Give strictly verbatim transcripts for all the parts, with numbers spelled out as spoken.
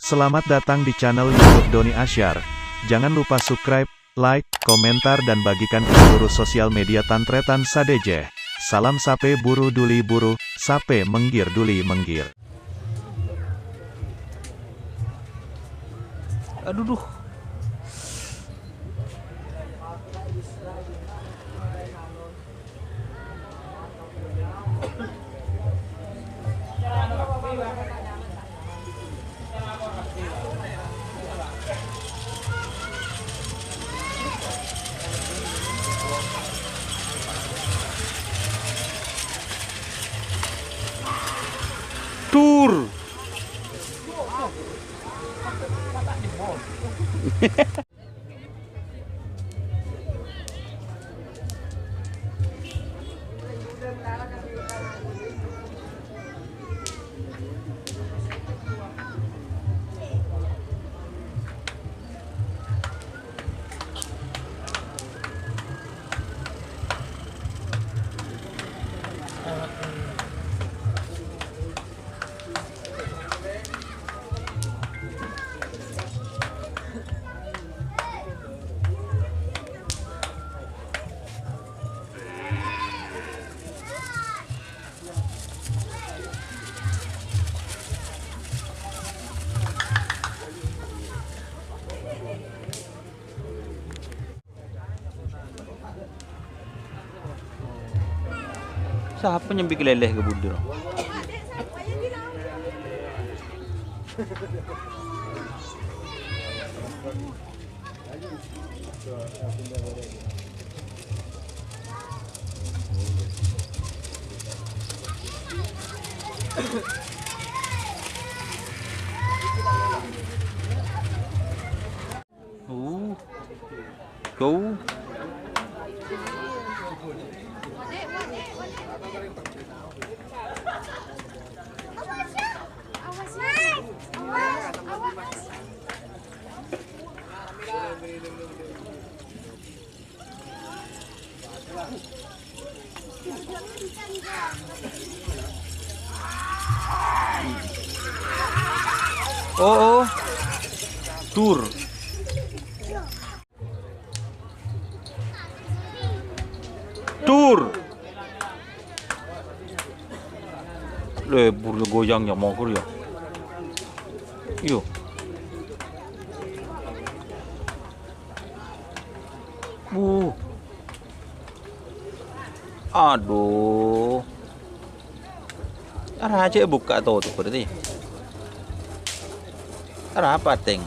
Selamat datang di channel YouTube Doni Asyar. Jangan lupa subscribe, like, komentar, dan bagikan ke seluruh sosial media tan-tarètan sadhâjâ. Salam sapè buru duli buru, sapè mèngghir duli mèngghir. Aduh, duh. Tur. Sapa nyambi kalèlè ka budi, ro? Uh. Go. Oh, oh. Tur. Tur. Lè, buru goyang ya, mongkur ya. Iyo. Uh. Aduh. Arapa cè' bukka' totop berarti? Arapa, Teng?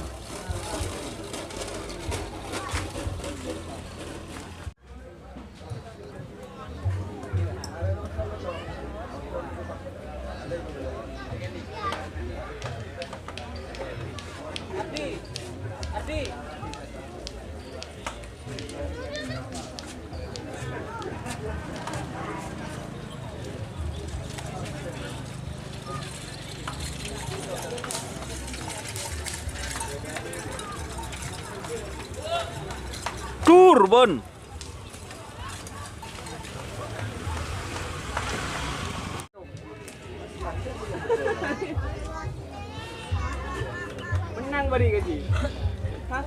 Tur, Bon. Menang bari kaji. Hah?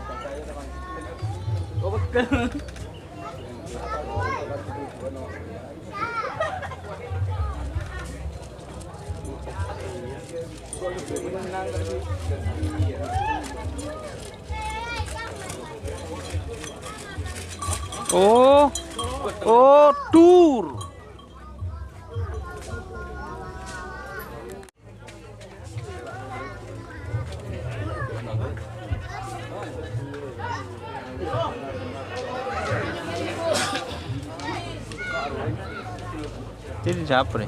Oh, bekel. Menang kaji. Oh, oh, tur. Ini siapa nih?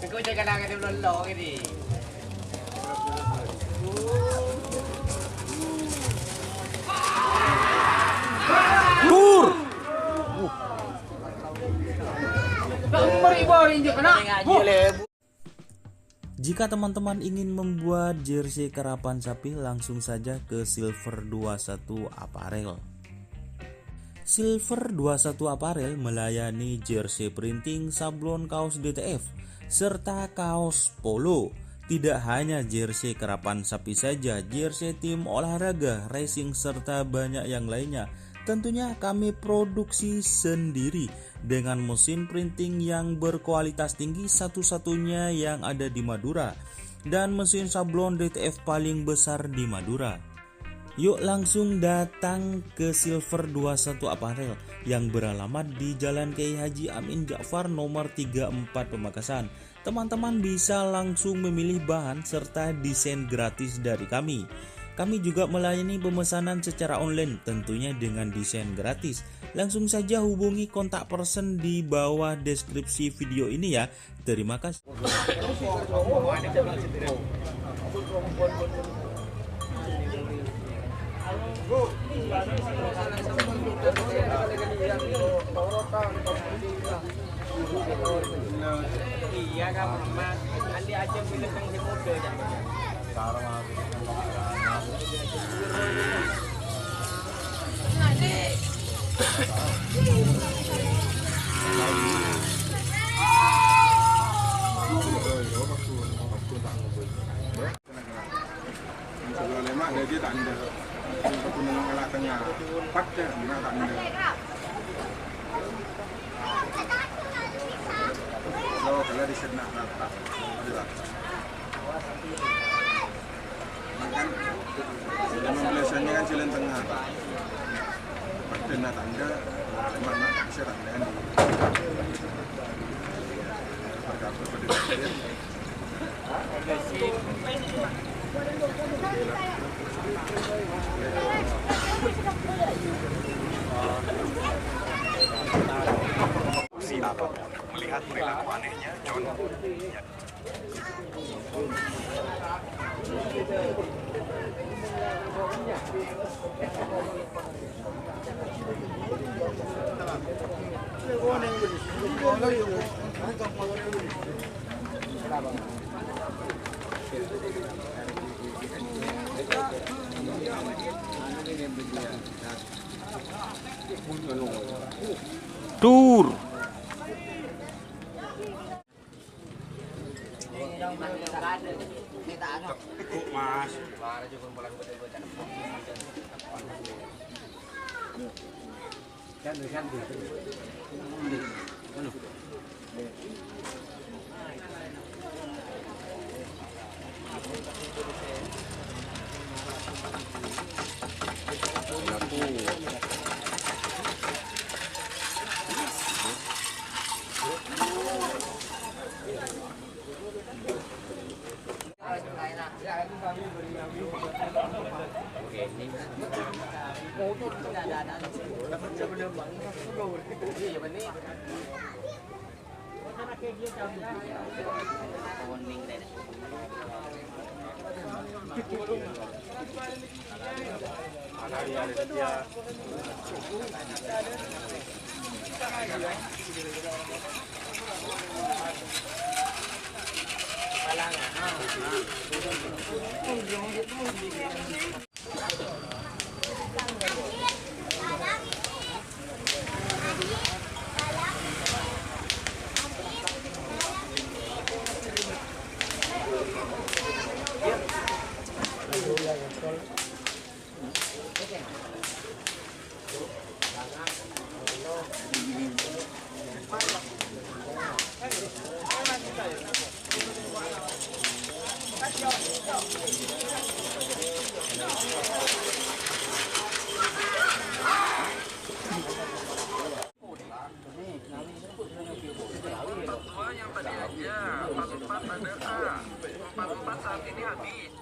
Engko' jhâ' kalangan belum lo ini. Tur. Umur ibu orang injek anak. Jika teman-teman ingin membuat jersey karapan sapi, langsung saja ke Silver dua satu Apparel. Silver dua satu Apparel melayani jersey printing, sablon kaos D T F, serta kaos polo. Tidak hanya jersey karapan sapi saja, jersey tim olahraga, racing, serta banyak yang lainnya. Tentunya kami produksi sendiri dengan mesin printing yang berkualitas tinggi, satu-satunya yang ada di Madura, dan mesin sablon D T F paling besar di Madura. Yuk langsung datang ke Silver dua satu Apparel yang beralamat di Jalan Kiai Haji Amin Ja'far nomor tiga empat Pamekasan. Teman-teman bisa langsung memilih bahan serta desain gratis dari kami. Kami juga melayani pemesanan secara online, tentunya dengan desain gratis. Langsung saja hubungi kontak person di bawah deskripsi video ini ya. Terima kasih. Iya, Kak, Mas. Nanti aja bilang yang di kode, ya. Sè lèma' dhâddhi ta' endâ'. Sè paggun neng ngala' tengnga. Padâ, enna' ta' endâ'. Lo, ghellâ' dhisèna rata. Adâ' rata. Kan, jaman biasanya kan jalan tengah, Pak. Padâ enna' ta' endâ', lèma' enna' bisa ta' endâ'. Berkabut, berkabut. Melihat perilaku anehnya, John. Dur. Empat dua yang tadi aja, empat empat ada A, empat empat saat ini habis.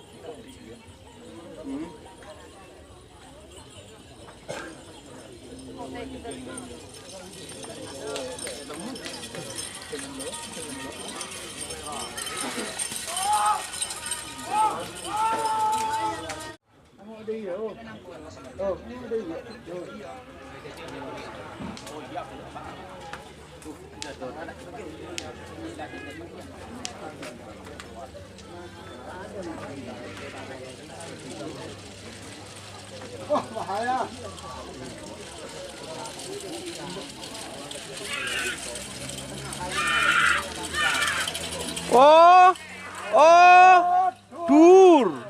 Oh, oh, dur.